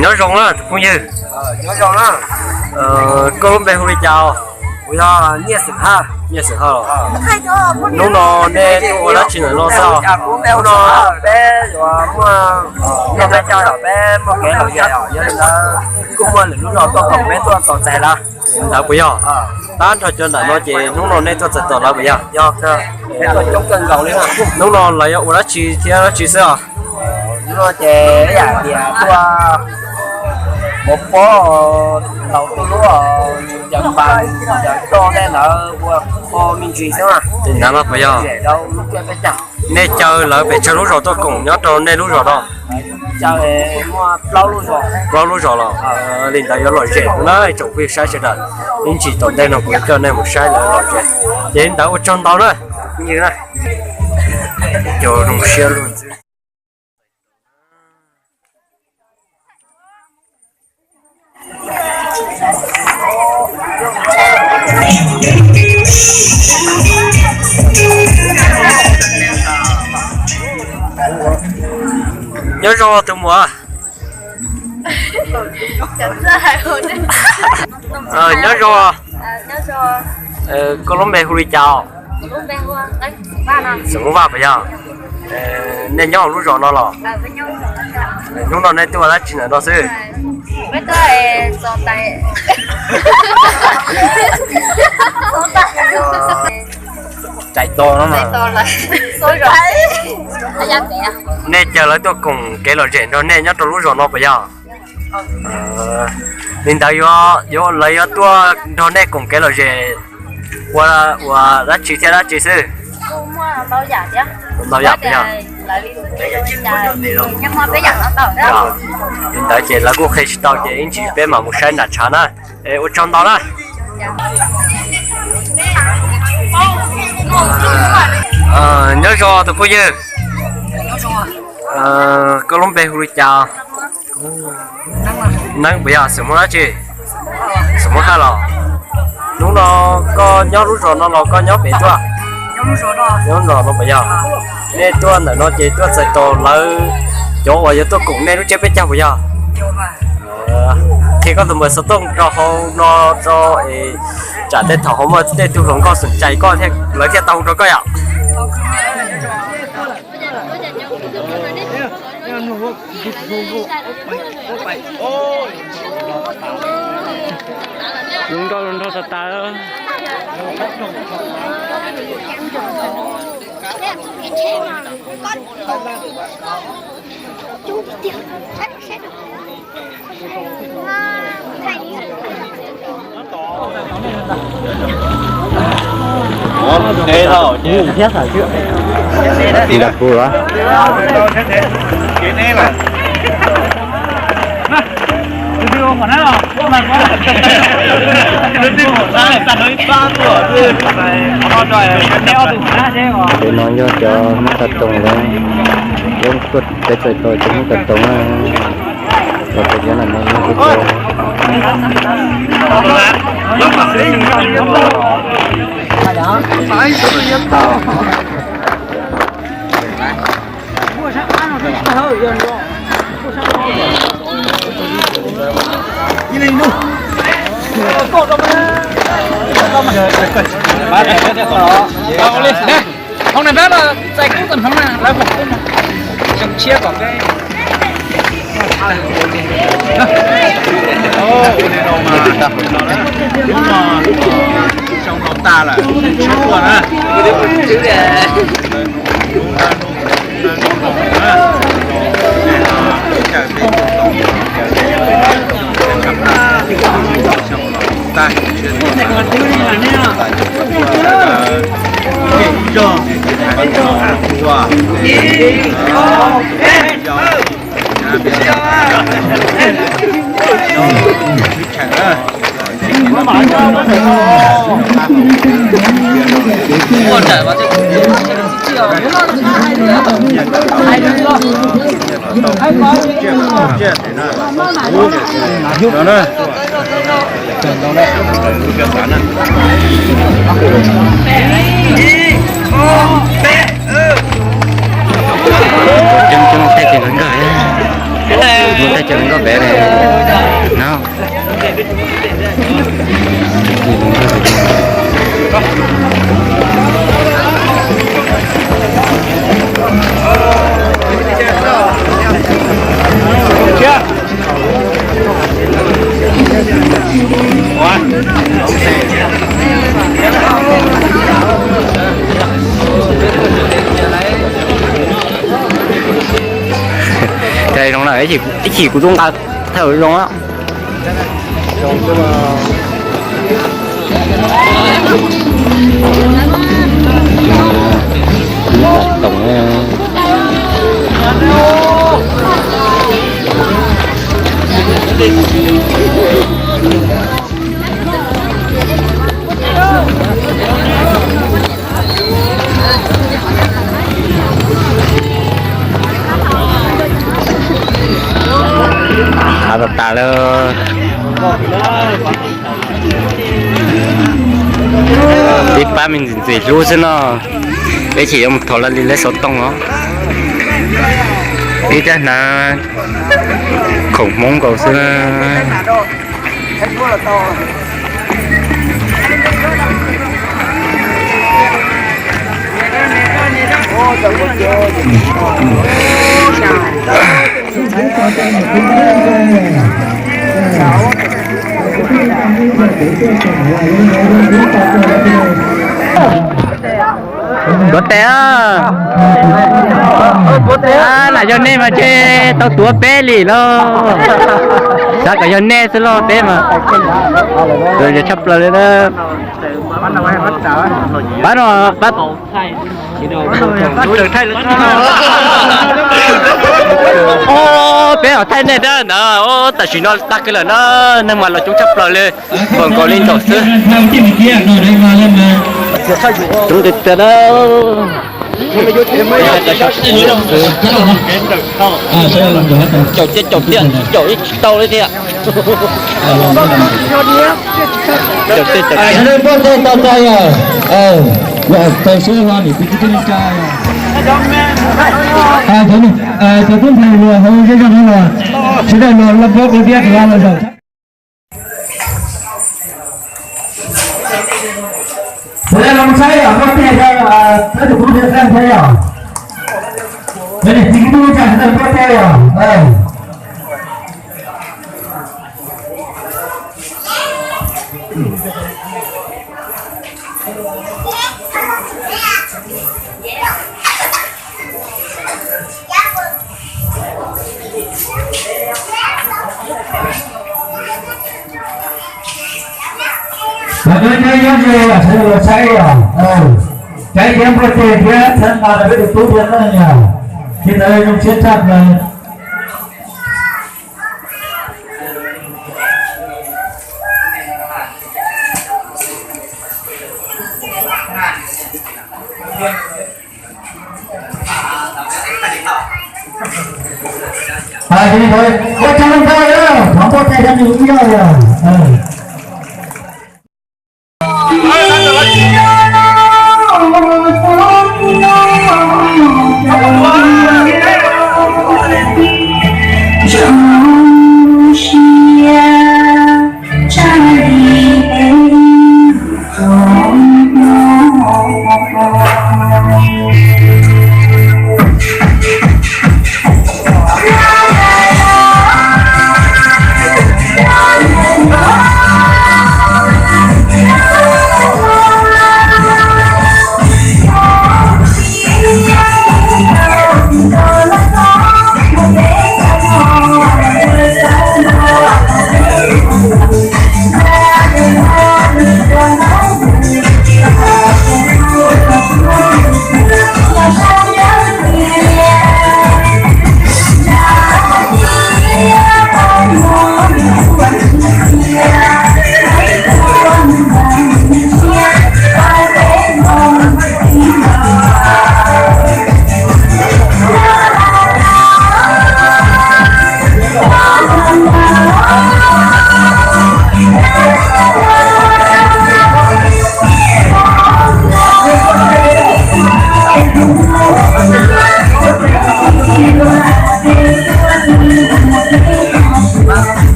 Nyob zoo na tus phooj ywg. Koj lub npe hu li cas? Nyiaj Xeem Hawj. Hnub no nej tuaj ua dab tsi ntawm no xwb? Hnub no peb yuav muaj, peb caug peb muaj kev lom zem os, yog li ntawd kuj muaj lwm lub zos tuaj koom peb tuaj txais tos lawv. Ntawd puas yog? Tab nrho cov ntawm no ces hnub no nej tuaj txais tos lawv puas yog? Yog, peb tuaj coob kawg nkaus li. Hnub no lawv yuav ua dab tsi thiab dab tsi xwb os? Hnub no ces ib yam tias tuaj ua pob, ntaus tuj lub, yawm pas, yawm roj tej ntawd ua pob me ntsis xwb. Li ntawd los puas yog? Nej caw lawv pes tsawg lub zos tuaj koom nyob rau nej lub zos no? Plaub lub zos los? Li ntawd yuav lom zem na tsoom phooj ywg saib sawv daws. Ib ntsis tom ntej no kuv coj nej mus saib lawv lom zem. Ces li ntawd ua tsaug ntau na. Cov zoo siab luag ntxwv. Nyob zoo tus muam. Nyob zoo. Koj lub npe hu li cas? Xeem Vaj puas yog? Nej nyob hauv lub zos no los? Hnub no nej tuaj ua dab tsi ntawm no xwb? Txais tos no. Nej caw lawv tuaj koom kev lom zem nrog nej nyob rau lub zos no puas yog? Li ntawd yuav, lawv yuav tuaj nrog nej koom kev lom zem ua, ua dab tsi thiab dab tsi xwb? Ntau yam puas yog? Li ntawd ces lawv kuj qhia tsis tau ces ib ntsis peb mam mus saib nram tshav na. Ua tsaug ntau na. Nyob zoo tus phooj ywg. Koj lub npe hu li cas? Neeb puas yog? Xeem Hmoob dab tsi? Xeem Hmoob Haj los? Hnub no koj nyob lub zos no los koj nyob pem tuaj? Nyob lub zos no puas yog? Nej tuaj ntawm no ces tuaj txais tos lawv cov uas yuav tuaj koom nej lub tsiab peb caug puas yog? Qhia koj tus npawb xov tooj rau hauv no rau es tsam tej thaum ho muaj tej tug hluas nkauj xom cai koj thiab lawv thiaj tau hu rau koj yom. Zoo nkauj zoo nraug tas tas. Ces no yog cov Hmoob Tag Toom lawv, lawv tuaj peb txais tos cov Hmoob Tag Toom na. Los cov no no yog Hoob na, pab los txais kub txais hmoov na, lawv foom kub no. Xyoo tshiab kom peb. Xyoo no tas lawm, tshiab tuaj na. Coob coob thiab ces lawv nkag. Ces zoo na, ib chim kuv tuaj nqa thawj zoo. Hav tas tas lawm. Peb pab me ntxim ntxim hlub xwb no, peb tseem yuav mus thov lawv li lawv xov tooj os. Peb caj hnav khoom Hmoob nkaus xwb na. Tuav tes, nam yog nej mas ntshe tau tuav peb li los. Xav kom yog nej xwb los peb mas. Tshaj plaws li na. Pab no, pab. Peb ho thaij nej na ntawd, tam sim no tag kawg lawm na, neeg mas los coob tshaj plaws li, npaum nkaus li nraum xwb. Coob tiag tiag na. Caum tiag caum tiag, caum ib tsis tau li thiab. Caum tiag caum tiag. Cov tub ntxhais luag hauv zej zog no los sawv daws los laj pob kov tiab los zaum. Sawv daws los saib yom, koj tiag, peb tus tub thiab saib thiab yom. Cov niam txiv kwv tij neej tsa sawv daws koj tiag yom. Cov nyob nyob ze sawv daws los saib os. Saib thiab npuaj teg thiab txhawb nqa rau peb tus tub thiab na yom. Ces ntawd zoo siab tshaj plaws. Ua tsaug ntau, thov npuaj teg rau nws ib zaug os.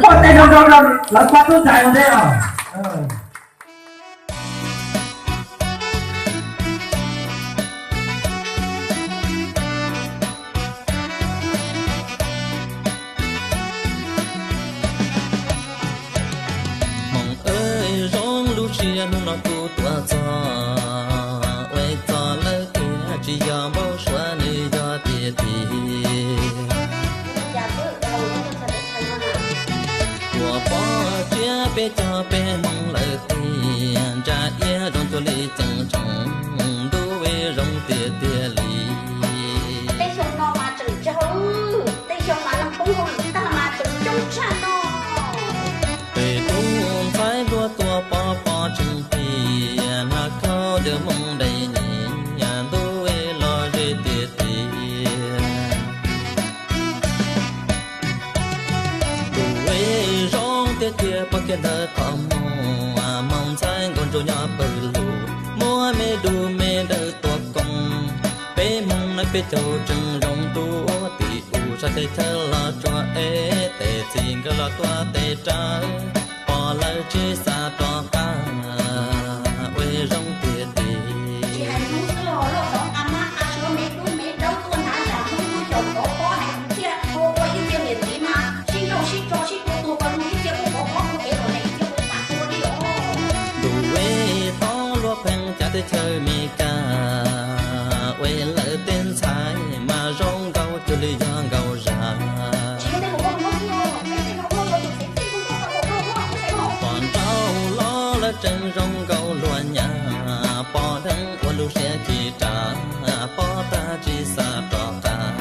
Poj tej zoo zoo rau lawv pab tub ntxhais ua ntej os. Hmoov, zoo lub siab hnub no kuv tuaj txog, ua txog lawm tiag tsis yog npau suav nws yog tiag tiag. Tuaj pom tsiab peb cog peb hmoov lawm tiag, ntsa iab zoo cuag li txoov tsoom, ntuj, zoo tiag tiag li. Tej xyoo no mas tseem tsawg, tej xyoo mas leej poob hauj lwm tag mas tseem coob tshaj no. Peb tub ntxhais luag tuaj pov pob tseem tiag, hnav khaub ncaws moo dais niam, ntuj, los ze tiag tiag. Tus zoo tiag tiag pom kiag ntawm qhov muag, hmoov ntxhais nkauj ntsug nyob pawg lug, muab me dub me dawb tua koo. Peb hmoov no peb caug tseem zoo dua tim u, sab teb chaws los tsuas ev tes txiv nkawd los tuaj tes rawv, pom lawv tsis xav rov qab, ua zoo tiag tiag. Tsis hais hnub twg los loj xov nqa mab nqa suav me dub me dawb tuaj hnav zam Hmoob lub xyoo kov pob hais tias ua ua ib txhia niam txiv mas sib nrauj sib tso sib tua tuag pawg lug ib txhia kuj kov pob kuj ev los hais ib txhia kuj pam tuag li os. Tus ua tau luag pheej cas teb chaws Meskas, ua lawv tej ntxhais mas zoo nkaus cuag li yog nkaus zag. Pom nraud los lawv tseem zoo nkaus luag nyab, pom dheev ua lub siab ci ras, pom tag tsis xav rov qab.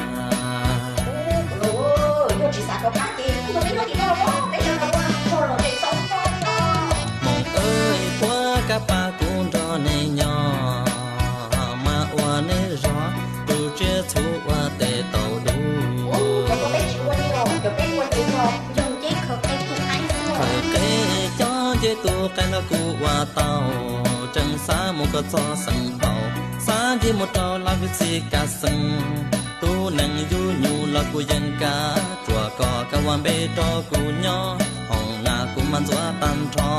Hmoov, puab kab pab kuv nrog nej nyob, mas ua nej zog, tus tsiaj txhu ua tes tau dub. Khaws qe coj nce tus qaib los kuv ua tau, tseem xav mus koj txoj xeev tau, xav ncig mus rau lawv txij kav xeev. Tub neeg yug nyuj los kuv yeej kav, tsuas kom koj ua npe rau kuv nyob, hoo na kuv mas ntxuav tag nrho,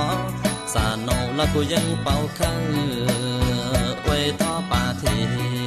xa nau los kuv yeej paub khawb, ua thov pab thiab.